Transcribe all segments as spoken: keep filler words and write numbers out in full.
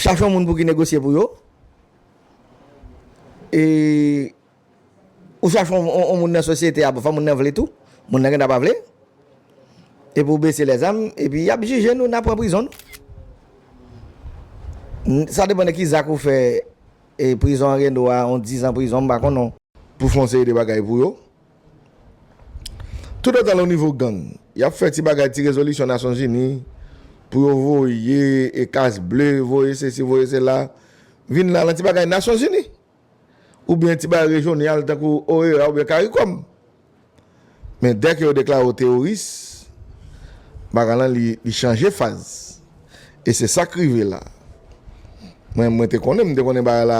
Chache yon moun pou ki negosye pou yo. E ou chache yon, yon, yon moun nan sosyete a, fò moun nan vle tou. Moun nan gentan pa vle. Epi w bese lèzam, epi y ap jije nou, n a pran prizon nou. N- Sa depann de ki zak ou fè, e prizon an gen dwa yon dizan prizon, m pa konn non. Pou fè yon seri de bagay pou yo. Toutotan l o nivo gang, y ap fè ti bagay, ti rezolisyon Nasyonzini pou yo voye e kas ble, voye sesi, voye sela, vin la nan ti bagay Nasyonzini. Oubyen ti bagay rejyonal tankou O E A oubyen CARICOM. Men dèke yo deklare w teworis, bagay lan li, li chanje faz. E se sa k rive la. Mwen, mwen te konnen, m te konnen bagay la,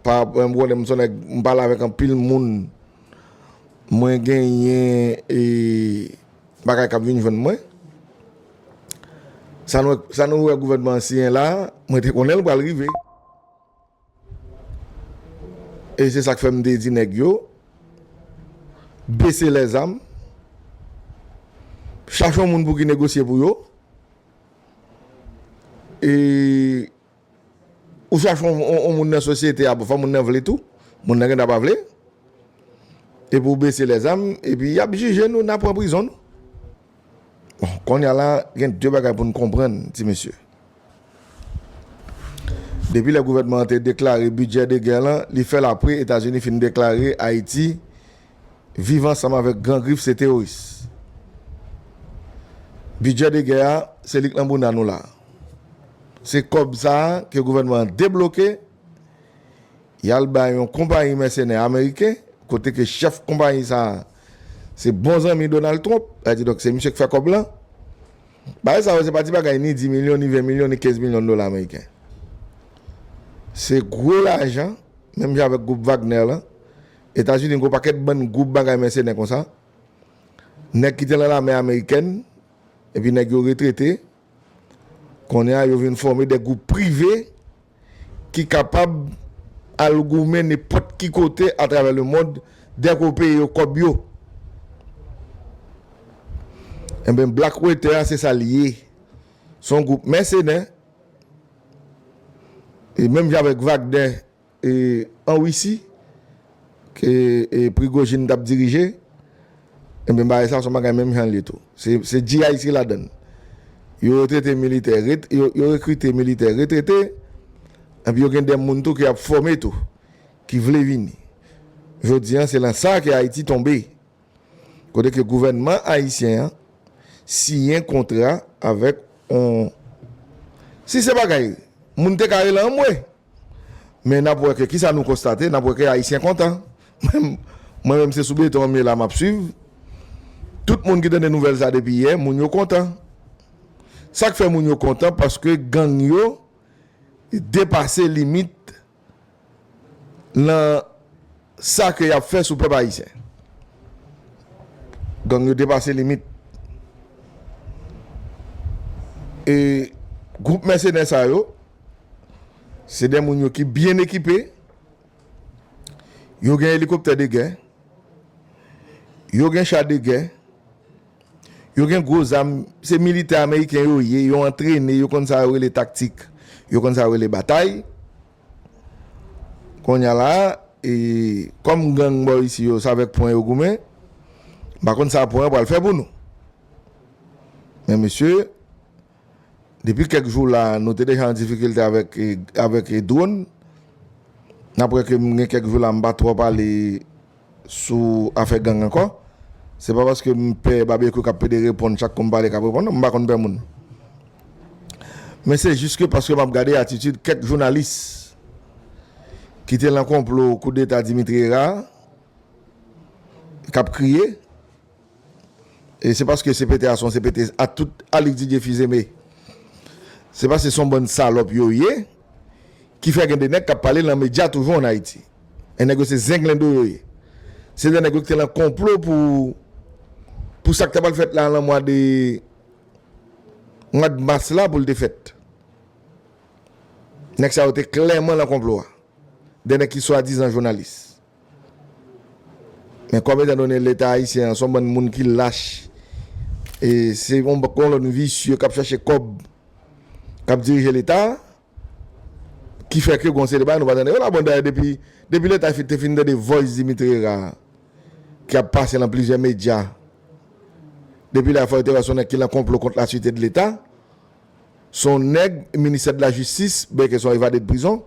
pa, mwen konnen m se nèg, m pale avèk anpil moun. Mwen genyen e bagay k ap vin jwenn mwen. Sa nou, sa nou wè gouvènman an siyen la, mwen te konnen l pral rive. E se sa k fè m te di nèg yo, bese lèzam, chache yon moun pou ki negosye pou yo. E ou chache yon, yon, yon moun nan sosyete a, fò moun nan vle tou. Moun nan gentan pa vle. Epi w bese lèzam, epi y ap jije nou, n a pran prizon nou. Bon, kounye a la, gen de bagay pou n konprann, ti mesye. Depi lè gouvènman an te deklare bidjè de gè lan, li fè l apre Etazini fin deklare Ayiti viv ansanm avèk Gran Grif se teworis. Bidjè de gè a, se li k nan bounda nou la. Se kòb sa a ke gouvènman an debloke, y al bay yon konpayi mèsenè ameriken, kote ke chèf konpayi sa a, se bon zanmi Donald Trump, sa di donk se misye k fè kòb lan. Bagay sa yo, se pa ti bagay ni dis milyon, ni ven milyon, ni kenz milyon dola ameriken. Se gwo lajan, menm jan avèk gwoup Wagner lan. Etazini gen yon pakèt bann gwoup bagay mèsenè konsa. Nèg ki te nan lame amerikèn, epi nèg yo retrete. Kounye a, yo vin fòme de gwoup prive ki kapab al goumen nenpòt ki kote atravè lemonn, dèke w peye yo kòb yo. Enben, Blackwater a, se sa l ye. Se yon gwoup mèsenè. E menm jan avèk Wagner, e, an Risi, ke, e, Prigojin t ap dirije, enben, bagay sa, se yon bagay menm jan l ye tou. Se, se G I C ladann. Yo retrete militè, ret-, yo, yo rekrite militè retrete, epi yo gen de moun tou ki ap fòme tou, ki vle vini. Jodi a, se lan sa ke Ayiti tonbe. Kote ke gouvènman ayisyen an siyen kontra avèk on, si se bagay, moun te ka rele anmwe. Men n ap wè ke kisa nou konstate, n ap wè ke Ayisyen kontan. Mwen menm se sou beton an m ye la, m ap swiv. Tout moun ki tande nouvèl sa depi yè, moun yo kontan. Sa k fè moun yo kontan, paske gang yo depase limit nan sa ke y ap fè sou pèp ayisyen. Gang yo depase limit. E gwoup mèsenè sa yo, se de moun yo ki byen ekipe, yo gen elikoptè de gè, yo gen cha de gè, yo gen gwo zam, se militè ameriken yo ye, yo antrene, yo konn sa yo rele taktik, yo konn sa yo rele batay. Kounye a la, e, kòm gang bò isi yo, se avèk pwen yo goumen, m pa konn sa pwen an pral fè pou nou. Men mesye, depi kèk jou la, nou te deja an difikilte avèk, e, avèk, e, dwòn. N ap wè ke m gen kèk jou la, m pa twò pale sou afè gang ankò. Se pa paske m pè Babekyou k ap pede reponn chak kou m pale k ap reponn, non, m pa konn pè moun. Men se jis ke paske m ap gade atitid kèk jounalis ki te lan konplo koudeta Dimitri Hérard, k ap kriye, E se paske C P T a se yon C P T a tout Alix Didier Fils-Aimé. Se paske se yon bann salòp yo ye, ki fè gen de nèg k ap pale lan medya toujou ann Ayiti. E nèg yo se zenglendo yo ye. Se de nèg yo ki te lan konplo pou, pou sa k ta pral fèt la lan mwa de, mwa de mas la pou l te fèt. Nèg sa yo te klèman lan konplo a. De nèg ki swadizan jounalis. Men kòm etandone Leta ayisyen an se yon bann moun ki lach, e se yon kolòn visye k ap chache kòb, k ap dirije Leta a, ki fè ke gon seri de bagay nou pa tande yo la. Bon, dayè, depi, depi lè ta fi-, te fin tande voice Dimitri Hérard ki ap pase nan plizyè medya, depi la fò yo te wè se yon nèg ki nan konplo kont la sûreté de l'État, se yon nèg ministè de la jistis, byen ke se yon evade de prizon,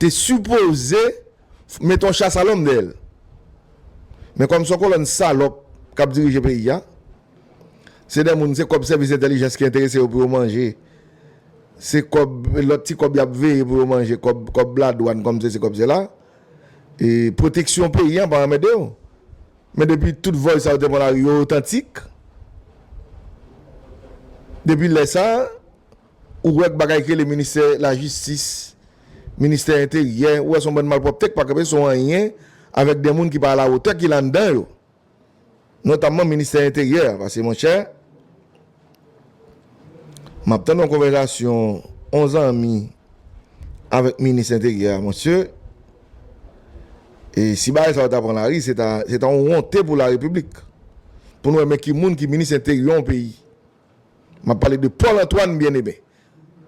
te sipoze mete yon chas a lòm dèyè l. Men kòm se yon kolòn salòp k ap dirije peyi a, se de moun, se kòb sèvis entèlijans ki enterese yo pou yo manje. Se kòb, lòt ti kòb y ap veye pou yo manje, kòb, kòb ladwàn, kòm sesi, kòb sela. E pwoteksyon peyi a pa anmède yo. Men depi tout voice sa yo te pran lari, yo otantik. Depi lè sa, ou wè k bagay ki rele ministè lajistis, ministè enteryè, ou wè se yon bann malpwòpte k pa kanpe sou anyen avèk de moun ki pa alawotè ki la anndan yo. Notamman ministè enteryè a, paske monchè, m ap tande yon konvèsasyon yon zanmi avèk minis enteryè a, monchè, e si bagay sa yo ta pran lari, se ta, se ta yon wonte pou larepiblik. Pou nou wè men ki moun ki minis enteryè yon peyi. M ap pale de Paul Antoine Bien-Aimé,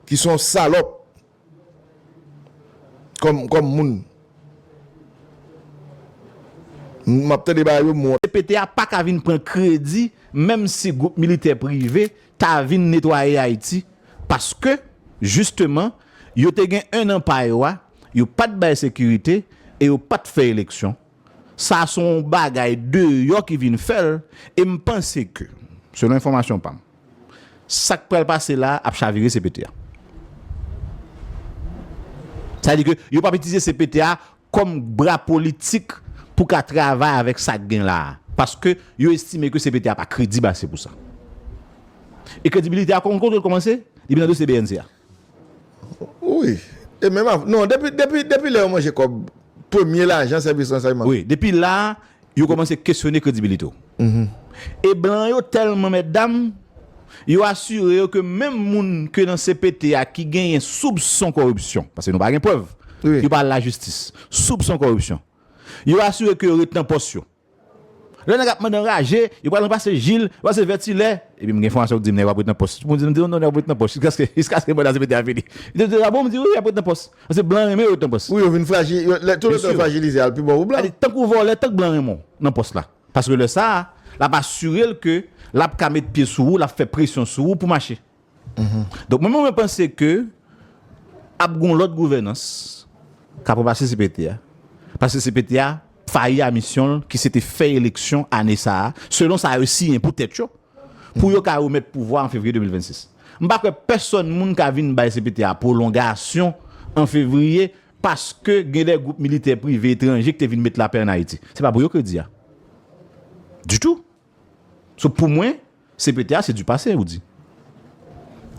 ki se yon salòp kòm, kòm moun. M ap tande bagay yo, mwen. C P T a pa ka vin pran kredi, menm si gwoup militè prive ta vin netwaye Ayiti, paske, jisteman, yo te gen en an pa yo a, yo pa t bay sekirite e yo pa t fè eleksyon. Sa se yon bagay deyò ki vin fè l, e m panse ke, selon enfòmasyon pa m, sa k pral pase la ap chavire C P T a. Sa vle di ke yo p ap itilize C P T a kòm bra politik pou ka travay avèk sa k gen la a. Paske yo estime ke C P T a pa kredib ase pou sa. E kredibilite a, kòm kote l kòmanse? Depi nan dosye B N C a. Wi. E menm av-, non, depi, depi, depi lè yo manje kòb premye lajan sèvis ransèyman. Wi, depi la, yo kòmanse kesyone kredibilite w. E blan yo tèlman mètdam, yo asire yo ke menm moun ke nan C P T a ki genyen soupson kòripsyon, paske nou pa gen prèv, wi, yo pa al lajistis, soupson kòripsyon. Yo asire ke yo ret nan pòs yo. Lè nèg ap mande anraje, yo pral ranplase Jil, yo pral se Vètilè. Epi m gen enfòmasyon ki di m nèg yo ap ret nan pòs. Pou di m di non, nèg yo ap ret nan pòs jiskaske, jiskaske manda C P T a fini. Li te di, a bon, m di wi, y ap ret nan pòs. Paske blan renmen yo ret nan pòs. Wi, yo vin fraji-, yo, lè, tout lè yo frajilize, al pi bon pou blan. Tank ou vòlè, tank blan renmen w nan pòs la. Paske lè sa a, l ap asire l ke l ap ka met pye sou ou, l ap fè presyon sou ou pou mache. Donk, mwen, mwen panse ke ap gon lòt gouvènans k ap ranplase C P T a. Paske C P T a fayi a misyon l ki se te fè eleksyon ane sa a, selon sa yo siyen pou tèt yo, pou yo ka remèt pouvwa an fevriye de mil vennsis. M pa kwè pèsonn moun ka vin bay C P T a pwolongasyon an fevriye paske gen de gwoup militè prive etranje ki te vin met lapè ann Ayiti. Se pa pou yo kredi a. Ditou. So, pou mwen, C P T a se du passé, ou di.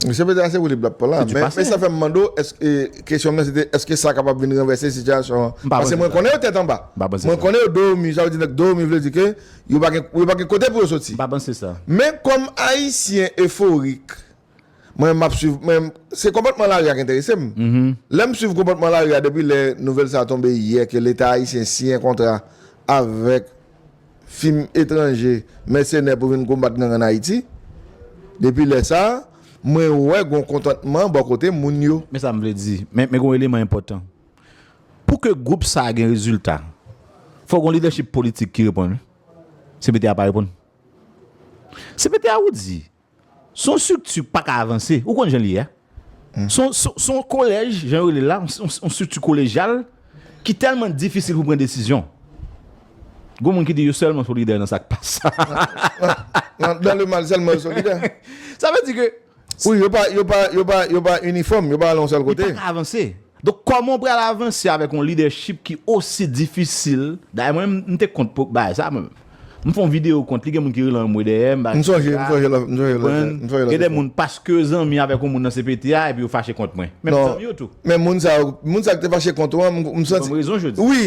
C P T a se woulib l ap pran la. Men, men sa fè m mande w, èske, kesyon mwen se te, èske sa kapab vin ranvèse sitiyasyon an? Paske mwen konnen yo tèt anba. Mwen konnen yo domi, sa vle di nèg domi vle di ke yo pa gen, yo pa gen kote pou yo soti. M pa panse sa. Men kòm Ayisyen eforik, mwen, m ap swiv, mwen, se konpòtman lari a k enterese m. Lè m swiv konpòtman lari a depi lè nouvèl sa a tonbe yè ke Leta ayisyen siyen kontra avèk fim etranje, mèsenè pou vin konbat gang ann Ayiti, depi lè sa a, mwen wè gon kontantman bò kote moun yo. Men sa m vle di, men, men gon eleman enpòtan. Pou ke gwoup sa a gen rezilta, fò gon lidèchip politik ki reponn, wi. C P T a pa reponn. C P T a, ou di, se yon estrikti k pa ka avanse. Ou konn jan li ye a. Se yon, se yon, se yon kolèj, jan yo rele l la, yon, yon, yon estrikti kolejyal ki tèlman difisil pou pran desizyon. Gon moun ki di yo sèlman solidè nan sa k pase. Nan, nan, dans le mal sèlman yo solidè. Sa vle di ke wi, yo pa, yo pa, yo pa, yo pa inifòm, yo pa ale yon sèl kote. Li pa ka avanse. Donk, kòman w pral avanse avèk yon lidèchip ki osi difisil? Dayè, mwen, m te kont pou bagay sa, mwen. M fè yon videyo kont li, gen moun ki rele anmwe dèyè m, bagay sa. M sonje, m sonje lè, m sonje lè, m sonje lè. Gen de moun, paske yo zanmi avèk yon moun nan C P T a, epi yo fache kont mwen. Menm zanmi yo tou. Men moun sa yo, moun sa ki te fache kont ou an, m, m santi. Ban m rezon jodi. Wi.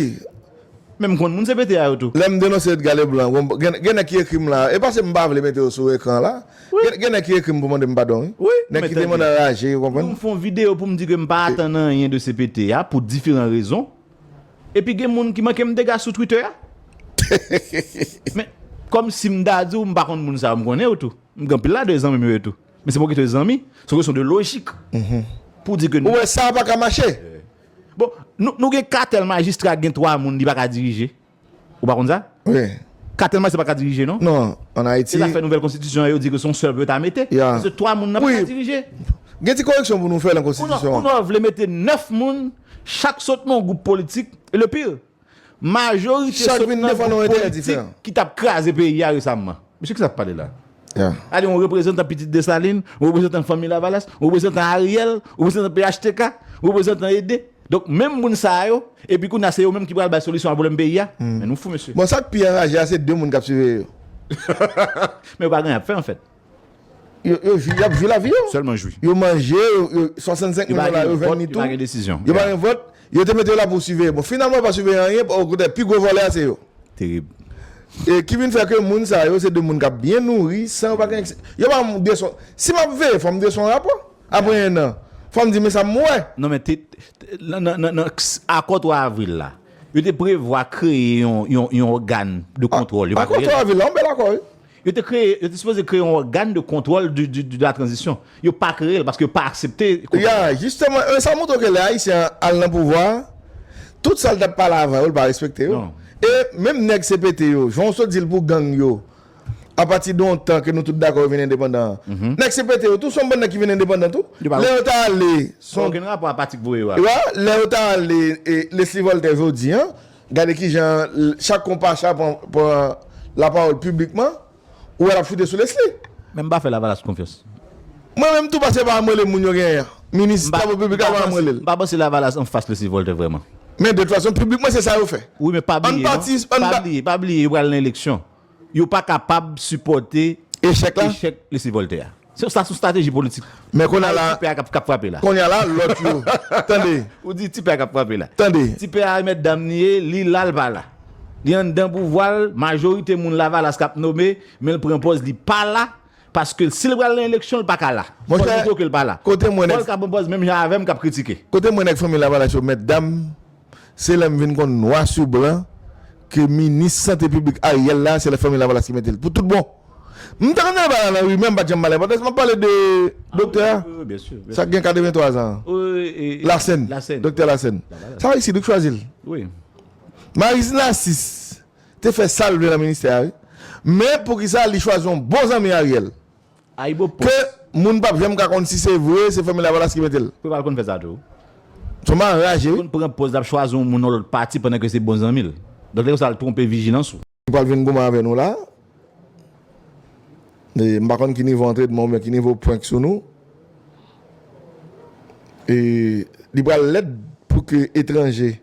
Men m konn moun C P T a yo tou. Lè m denonse Edgar Leblanc, bon, gen, gen nèg ki ekri m la, e pa se m pa vle mete yo sou ekran la. Wi. Gen, gen nèg ki ekri m pou mande m padon, wi. Wi, nèg ki te mande anraje, ou konprann? M fè yon videyo pou m di ke m pa atann anyen de C P T a pou diferan rezon. Epi gen moun ki manke m dega sou Twitter a. Men, kòmsi m ta di w, m pa konn moun sa yo, m konnen yo tou. M gen anpil ladan yo zanmi m yo tou. Men se pa yon kesyon de zanmi, se yon kesyon de lojik. Pou di ke Ou wè sa pa ka mache. Bon, nou, nou gen katèl majistra gen twa moun li pa ka dirije. Ou pa konn sa? Wi. Katèl majistra pa ka dirije non. Non, an Ayiti. Se la fè nouvèl konstitisyon yo di ke se yon sèl pou yo ta mete. Ya. Se twa moun nan pa Wi. ka dirije. Gen ti koreksyon pou nou fè nan Ou nan, ou konstitisyon. nan vle mete nèf moun, chak sot nan yon gwoup politik. E le pire, majorite Chak sot vin nan defann yon gwoup enterè politik diferan. Ki t ap kraze peyi a resamman. Mesye, ki sa ap pale la? Ya. Ale yon reprezantan pitit Desalin, yon reprezantan fanmi Lavalas, yon reprezantan Ariel, yon reprezantan P H T K, yon reprezantan Ede. Donk, menm moun sa yo, epi kounye a se yo menm ki pral bay solisyon a pwoblèm peyi a. Men nou fou, mesye. Bon, sa k pi anraje a, se de moun k ap siveye yo. Men yo pa gen y ap fè, anfèt. Yo, yo jwi, y ap jwi lavi yo. Sèlman jwi. Yo manje, yo, yo, swasannsenk Yo mil pa dola, yo gen jwenn vòt, li yo pa tou. Gen desizyon. Yo pa gen vòt, yo te mete yo la pou siveye. Bon, finalman, yo pa siveye anyen, okontrè, pi gwo vòlè a se yo. Terib. E ki vin fè ke moun sa yo, se de moun k ap byen nouri, san yo pa gen. Yo pa m de son. Si m ap veye, fò m de son rapò. Apre en an, fò m di, men sa m wè. Non, men te, te- nan, nan, nan, nan, akò twa avril la, yo te prevwa kreye yon, yon, yon ògàn de kontwòl. Yo pa Akò kreye. Twa avril la, yon bèl akò, wi. Yo te kreye, yo te sipoze kreye yon ògàn de kontwòl de, de, de la tranzisyon. Yo pa kreye l paske yo pa aksepte. Ya, jisteman, e, sa montre ke lè Ayisyen an al nan pouvwa, tout sa l t ap pale avan yo, l pa respekte yo. Non. E menm nèg C P T yo, jan w sot di l pou gang yo, apati de yon tan ke nou tout dakò yo vin endepandan an. Nèg C P T yo, tou se yon bann nèg ki vin endepandan tou. Yo pa- Lè yo ta ale, San son, okenn rapò a pati k voye yo a. Wi, lè yo ta ale, e, Leslie Voltaire jodi an, gade kijan l- chak konpacha pran, pran lapawòl piblikman, ou wè l ap choute sou Leslie. Men m pa fè Lavalas konfyans. Mwen menm tou pase pa m rele moun yo genyen an. Minis Travo Piblik la pa m rele l. M pa panse Lavalas anfas Leslie Voltaire vrèman. Men de tout fason, piblikman se sa yo fè. Wi, men pa Ann bliye pati, non. ann Pa pa- bliye, pa bliye, yo pral nan eleksyon. Yo pa kapab sipòte Echèk la. Echèk Leslie Voltaire. Se sa, se yon estrateji politik. Men kounye a la, Ti pè a k ap, k ap frape la. Kounye a la, lòt yo. Tande, Ou di ti pè a k ap frape la. Tande. Ti pè a mèt dam li ye, li la, l pa la. Li anndan pouvwa l, majorite moun Lavalas k ap nome, men l pran pòz li pa la, paske si l pral nan eleksyon, l pa ka la. Fò l Monchè, montre ke l pa la. Kote mwen Fò nèg, l ka pran pòz menm jan avè m k ap kritike. Kote mwen nèg fanmi Lavalas yo, mèt dam, se lè m vin konn nwa sou blan ke minis sante piblik Ariel la, se lè fanmi Lavalas ki mete l. Pou tout bon. M te konn pale nan rimè, m pa t janm pale. Paske m ap pale de doktè a. Wi, wi, byen si, byen Sa gen katrevenntwa zan. Wi, e, e, Lassen. Lassen. Doktè Lassen. Lavalas. Sa isi, li k chwazi l. Wi. Maris Narcisse te fè sa l vle nan ministè a, wi. Men poukisa li chwazi yon bon zanmi Ariel? Ayibo Ke moun p ap janm ka konn si se vre, se fanmi Lavalas ki mete l. Pou pral konn fè sa tou. Se yon anraje, wi. Konn pran pòz l ap chwazi yon moun nan lòt pati pandan ke se bon zanmi l. Donk, lè konsa, l twonpe vijilans ou. Li pral vin goumen avè nou la. E m pa konn ki nivo antrenman oubyen ki nivo prank sou nou. E li pral lèd pou ke etranje